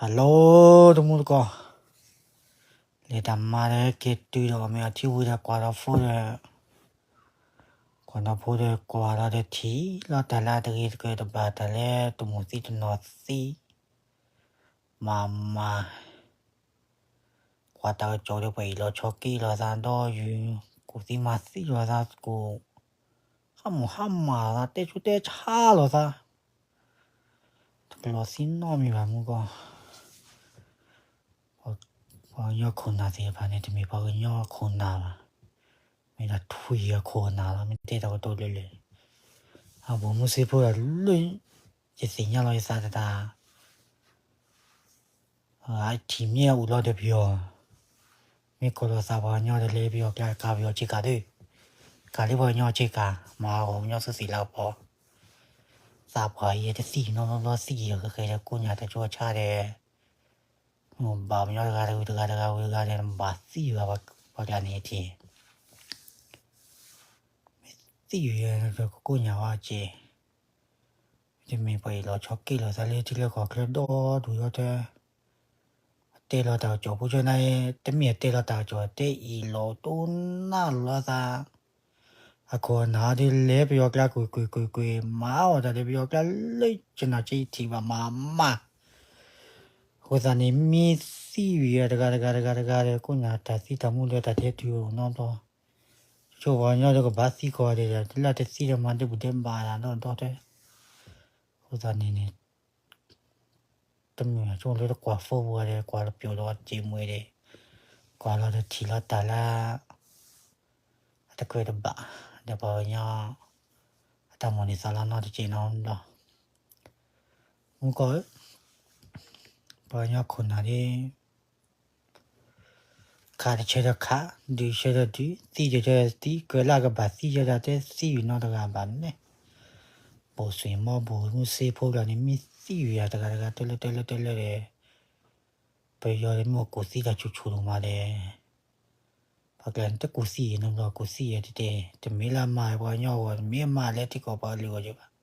Hello တမူတကိး, လဲၤတၢ်မၤဒီးက့ၤတုၤဒီး မ့ၢ်အီၤထံဝံၤဒီးကွၢ်ဒီးဖိဒီး, ကွၢ်ဒီးဖိဒီး ကွၢ်လီၤဒီးထံၣ်လီၤတၢ်လၢအတဂ့ၤတကြၢးတဘၣ် တၢ်လၢတမူၤသံတနီၤသံ မၤမၤ ကွၢ်တၢ်ကစီၣ်ဒီးပှၤအ့ၣ်လိာ်ဆိးက့လိာ်သးဒီးယုၢ် ကူၣ်သံမၤသံလိာ်သး ကူၣ်ဟးမူၤဟးမၢ်လိာ်သး တဲဆူၣ်တဲဆါလိာ်သး, တကလီၤသံနီတမံၤဘၣ်မူကီး, ပှၤကညီခိၣ်နၢ်သ့ၣ်တဖၣ်န့ၣ် တမ့ၢ်ပှၤကညီခိၣ်နၢ်ဘၣ်, မ့ၢ်ဒၣ်ထွံၣ်အခိၣ်အနၢ်လီၤ မ့ၢ်တဲတၢ်ကတိၤလၢလၢ, အဘူးမူစ့ဖိဒီးလၢ ယသ့ၣ်ညါလီၤယသးတတၢ် အထံၣ်မ့ၢ်အအိၣ်လီၤဒီးပယီၤ, မ့ၢ်ကိးလီၤသးပှၤကညီဒီးလဲၤပယီၤကျါကၤပယီၤဆ့ကၤဒၣ်, ကၤလၢပှၤကညီဆ့ကၤ မၤအီၤပှၤကညီသုသ့ၣ်လၢအပီၤ, သးပှၢ်အံၤတသံၣ်နီတဘျီသံၣ်ဒီးဃဲဃဲဒီး ကိးညၣ်တၢ်ကၠိဆါဒီး, ဘၣ်ပှၤကညီတဂၤတဂၤတဂၤတဂၤဝံၤတဂၤဒီး နဘၣ်သံၣ်ဘၣ်ပှၤကျါန့ၣ်ထံၣ် မ့ၢ်သံၣ်ယဲၢ်ကိးညၣ်ဝဲက့ၤ, တမ့ၢ်ပှၤအ့ၣ်လိာ်ဆိးက့လိာ်သးလၢထံလၢကီၢ်ချၢဒီဒူၣ်ဒီတဲ, အတဲလီၤတၢ်ကစီၣ်ဖိဆၢနၤ, တမ့ၢ်အတဲလီၤတၢ်ကစီၣ် တဲအ့ၣ်လိာ်တိၢ်နၢ်လိာ်သး, အခိၣ်အနၢ်ဒ်လဲၣ်ပယီၤကျါကွ့ၢ်ကွ့ၢ်ကွ့ၢ်ကွ့ၢ် မၤအီၣ်တၢ်ဒီးပယီၤကျါလၢကနၣ်က့ထံၣ်ဘၣ်မၤမၤ အဃိသတးန့ၣ် မ့ၢ်သံၣ်ဝံၤတဂၤတဂၤတဂၤတဂၤဒီး ကိးညၣ်တၢ်သံတၢ်မူဒီးတၢ်ထဲတုၤအိၣ်နီတဘျီ, ဆိပှၤကညီဒီးကဘၣ်သံကီးဒဲးဒီး လၢတသံဒီးမၤဒုးဘူးဒဲးဘၣ်တၢ်ဒီးဒီတဲ, အဃိသတးန့ၣ်န့ၣ် တမ့ၢ်ဆိလၢတကွၢ်ဖိပူၤဒီး ကွၢ်လီၤပျိာ်ဒီးစ့ၢ်မှံဒီး ကွၢ်လီၤဒီးထံၣ်လီၤတၢ်လၢ အတကြၢးတဘၣ် ဒီးပှၤကညီ အတၢ်မိၣ်န့ၢ်သးလီၤနီတစဲးနီတဘျီ, မူကီးဧၢ, ပှၤကညီခိၣ်နၢ်ဒ် ခးတဆၢဒီးခး, ဒုးဆၢဒီးဒုး, သံတဆၢဒီးသံ, ကြၢးလၢအကဘၣ်သံဆၢဒၣ်တဲသံဝံၤနီတဂၤဘၣ်န့ၣ်, ဘိၣ်စွံၣ်မီဘိၣ်မူစ့ဖိကျါန့ၣ် မ့ၢ်သံဝံၤယၤတဂၤတဂၤ တလၢတလၢတလၢဒီး ပယီၤဒီးမ့ၢ်အိၣ်ကူၣ်သံတၢ်ဆူၣ်ဆူၣ်ဒိၣ်မးဒီး ပှၤကျါန့ၣ် တကူၣ်သံနီတဘျီ ကူၣ်သံယဲၢ်တတဲ, တမ့ၢ်လၢအမၤပှၤကညီအဂီၢ် တမ့ၢ်အမၤလၢထံကီၢ်ပှၤကလုာ်အဂီၢ်က့ဘၣ်.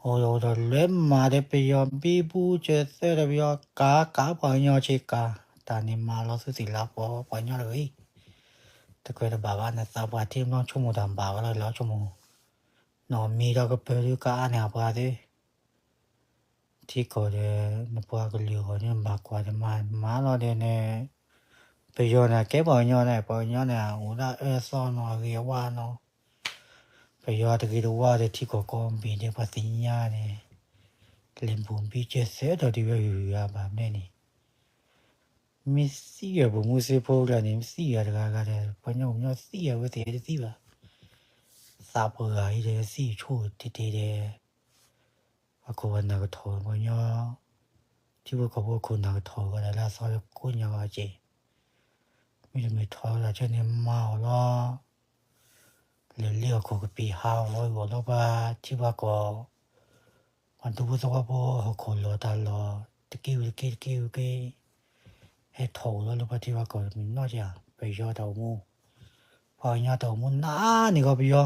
အိၣ်ဒီးအိၣ်ဒီးလဲၤမၤဒီးပယီၤဘံဘူကၢၤသၢဒီးပယီၤကၤကၤပှၤကညီဆ့ကၤ, တၢ်န့ၣ်မၤလီၤသုသ့ၣ်လၢပီၤ ပှၤကညီတဂၤအံၤ, တကြၢးတဘၣ်ဘၣ် နသးပှၢ်ထံဘျီဆိကမိၣ်တၢ်ဘၣ်ဝဲလီၤလီၤဆိကမိၣ်, နီၢ်မံၤဒီးကပၢၤဒုးကအါန့ၢ်အပှၤသ့ ထံကီၢ်ဒီး နပှၤကလုာ်အဂီၢ်န့ၣ် ဘၣ်ကွၢ်ဒီးမၤမၤလီၤဒီးန့ၣ်, ပယီၤန့ၣ်ကဲပှၤကညီန့ၣ် ပှၤကညီန့ၣ် အိၣ်ဒၣ်အၢသီနီၢ်ဂ့ၤဝါနီၢ်, ပယီၤတဂ့ၤတဝါဒီးထံကီၢ်ကိးဘ့ၣ်ဒီးပှၤသ့ၣ်ညါန့ၣ်, လဲၤဘူးဘံကၢၤသၢဒီးတုၤဝဲဂုၤဂၤဘၣ်မနုၤန့ၣ်, မ့ၢ်သံဂ့ၤဘူးမူစ့ဖိကျါန့ၣ် မ့ၢ်သံဂ့ၤတဂၤဂၤဒီး ပှၤကညီကညီသံဂ့ၤဝဲသ့ၣ်တသံဘၣ် သးပှၢ်အံၤဒီးသံၣ်ဆိၣ်တ့ၢ်တ့ၢ်ဒီး အခိၣ်ပှၤနၢ်ကထီၣ်ပှၤကညီ, ထံဖိကီၢ်ဖိအခိၣ်နၢ်ကထီၣ်ဝဲဒၣ်လၢအသီဒီးကိးညါဝဲက့ၤ, မ့တမ့ၢ်ထီၣ်ဝဲဒၣ်ဆၢန့ၣ်မၤအီၤလီၤ, လဲၤလ့ဟီၣ်ခိၣ်ကပံာ်ဟးဝဲအီၤလီၤပှၤထံပှၤကီၢ်, ပှၤဒူဖိသဝီဖိဟီၣ်ခိၣ်လီၤတၢ်လီၢ်, တက့ၢ်ဝံၤတက့ၢ်တက့ၢ်ဝံၤက့ၢ် ဟဲထီၣ်အိၣ်လီၤလၢပှၤထံပှၤကီၢ်တမံၤနီၢ်က့ၤ, ပယီၤတၢ်အိၣ်မူ, ပှၤကညီတၢ်အိၣ်မူနးန့ၢ်ကီးပယီၤ,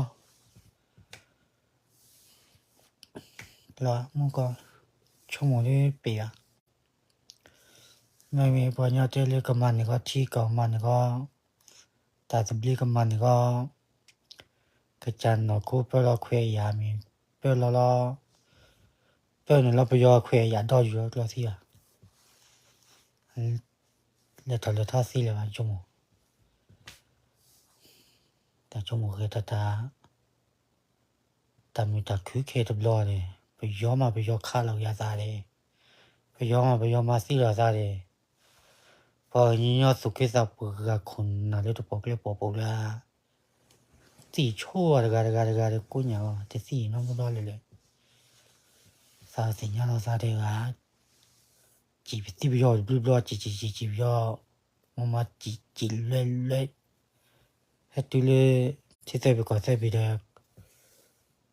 မူကီး, ဆိကမိၣ်လၢပ့ၤဘၣ်, မ့မ့ၢ်ပှၤကညီတဲလၢကမၤန့ၢ်ကီးထံကီၢ်မၤန့ၢ်ကီး, တၢ်သဘျ့ကမၤန့ၢ်ကီး, ကစၢ်နီၢ်ခိပၢလီၤခွဲးယာ်မ့ၢ်, ပၢလီၤလီၤ, ပၢနုာ်လီၤပယီၤခွဲးယာ်ဒီးယူၤလီၤကျီသံဘၣ် လဲၤထီၣ်လဲၤထီသံလၢၤဘၣ်ဆိကမိၣ်, တၢ်ဆိကမိၣ်ဂ့ၤတၢ်တၢ်, တၢ်မုာ်တၢ်ခုၣ်ခဲတဘျီန့ၣ် ပယီၤမးပယီၤခးလီၤက့ၤအသးန့ၣ်, ပယီၤမးပယီၤမၤသံလီၤအသးန့ၣ်, ပှၤကညီသူၣ်က့သးပှၢ်ဂၤခိၣ်နၢ်လၢတပီၢ်ကျဲပီၢ်ပူၤလၢ သံၣ်ဆိၣ်အီၤတဂၤတဂၤတဂၤဒီးကိးညါအီၤ တသံၣ်နီတဘျီလၢၤလၢၤ, သးသ့ၣ်ညါလီၤသးတဂၤ စံၣ်ပသံပယီၤတဘျီဘျီ စံၣ်စံၣ်စံၣ်စံၣ်ပယီၤ, မ့ၢ်မၤစံၣ်စံၣ်လွဲလွဲ, ဟဲတုၤလၢ ထံသၢဘ့ၣ်ကီၢ်သၢဘ့ၣ်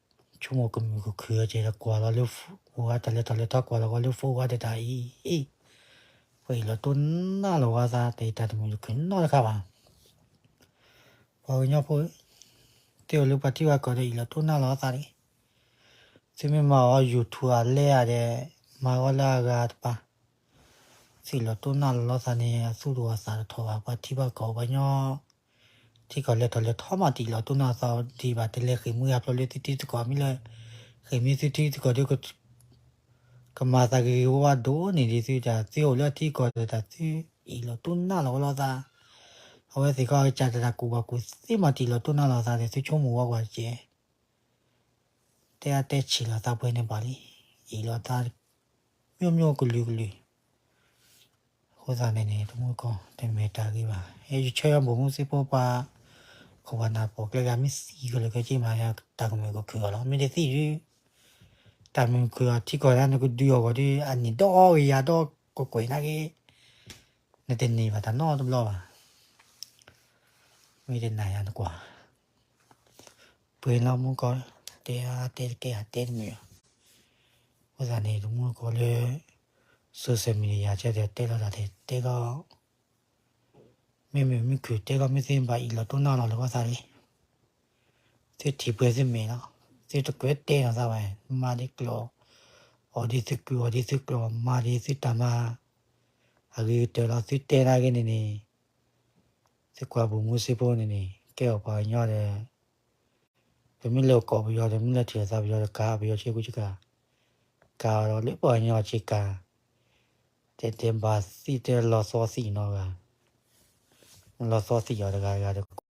ဒီး ဆိကမိၣ်ကမုာ်ကခုၣ်အီၤကဲဒီးကွၢ်လီၤလၢ အိၣ်ဝဲတၢ်လဲၤထီၣ်လဲၤထီကွၢ်လီၤဂီၤလၢ phone ဝဲဒီးတၢ်အံၤ, ပှၤအ့ၣ်လိာ်တိၢ်နၢ်လီၤဝဲသး တၢ်အံၤတၢ်တမုာ်တခုၣ်နီတခါဘၣ်. ပှၤကညီဖိ သ့ၣ်အိၣ်လၢပှၤထံပှၤကီၢ်ဒီးအ့ၣ်လိာ်တိၢ်နၢ်လီၤအသးတဂ့ၤ. သုမ့ၢ်မၤအီၤ YouTube အလဲအါဒီး မၤဂီၤလၢအဂၤတပၤ, သုအ့ၣ်လီၤတိၢ်နီၣ်လီၤသးန့ၣ် အသူၣ်တဂီၤသးတထီၣ်ဘၣ် ပှၤထံပှၤကီၢ်ပှၤကညီ ထံကီၢ်လဲၤထီၣ်လဲၤထီမး တအ့ၣ်လီၤတိၢ်နီၣ်သးဒံးဘၣ် တလဲၤဃ့ၢ်မှံဟးဖျိးလၢသုထံသုကီၢ် မ့ၢ်လၢ ဃ့ၢ်မှံသုထံသုကီၢ်ဒီး ကမၤသးဂ့ၤဂ့ၤဝါဝါဒိၣ်န့ၢ်ဒံးသုတၢ် သုအိၣ်လၢအထံကီၢ်ဒီးတၢ်သုအ့ၣ်လီၤတိၢ်နီၣ်လီၤဝဲလိာ်သး အဝဲသ့ၣ်ခီကစၢ်တၢ်ကူၣ်ဘၣ်ကူၣ်သ့မး တအ့ၣ်လီၤတိၢ်နီၣ်လီၤသးဒီး သုဆိကမိၣ်ဝဲကွၢ်တက့ၢ် တဲအါတဲဆံးလီၤသးပှဲၤန့ၣ်ဘၣ်လံ အ့ၣ်လီၤသး မိမိကလုာ်ကလုာ် အဃိသတးန့ၣ်န့ၣ် တမူတကိး တမ့ၢ်တၢ်ဂ့ၤဘၣ် ယဆၢယွၤဘိၣ်မူစ့ဖိပှၤ ခိၣ်ပှၤနၢ်ပှၤကျဲဂၤ မ့ၢ်သံကလုာ်ကဲက့ၤမး တၢ်ကမုာ်ကခုၣ်အီၤလီၤ မ့ၢ်တသံဒုး တၢ်မုာ်ခုၣ်အီၤထံကီၢ်ဒၣ် နကဒုးအီၤဂီၢ်ဒီး အန့ၣ်ဒီးအီၤဂ့ၤယၤဒီးကကွဲးနာ်က့ နတန့ၢ်ဘၣ်တၢ်နီတဘျီဘၣ် မ့ၢ်တနာ်ယၤနကွၢ် ပှဲၤလီၤမူကီၢ် တဲအါတဲတကဲအါတဲတမုာ် အဃိသတးန့ၣ် တမူတကိးလၢ social media ကဲဒီးတဲလီၤတၢ်တဲတဲလီၤ မ့မ့ၢ်မုၢ်ခုၣ်တဲလီၤ မ့ၢ်သ့ဘၣ်အ့ၣ်လီၤတိၢ်နီၣ်လီၤလၢအဃိသတးန့ၣ် သုထံၣ်ပှဲၤသုမဲာ်လီၤ သုတကြၢးတဲလီၤသးဘၣ် မၤဒ်ကျိာ် အီၣ်ဒ်သုကုၢ်အီၣ်ဒ်သုကျိာ် မၤဒ်သုတၢ်မၤ အဂ့ၤကတၢၢ်လီၤ သုတဲနာ်က့န့ၣ်န့ၣ် သုကွၢ်ဘိၣ်မူစ့ဖိန့ၣ်န့ၣ် ကဲအီၤပှၤကညီဒီး တမ့ၢ်လၢကီၢ်ပယီၤ တမ့ၢ်လၢထံၣ်လိာ်သးပယီၤတကး ပယီၤဆ့ကူဆ့ကၤ ကးအီၤဒီးလၢပှၤကညီအဆ့ကၤ တဲတဲဘၣ်သံတဲလီၤသီသံနီတဂၤ လီၤသီသံအီၤတဂၤတဂၤတ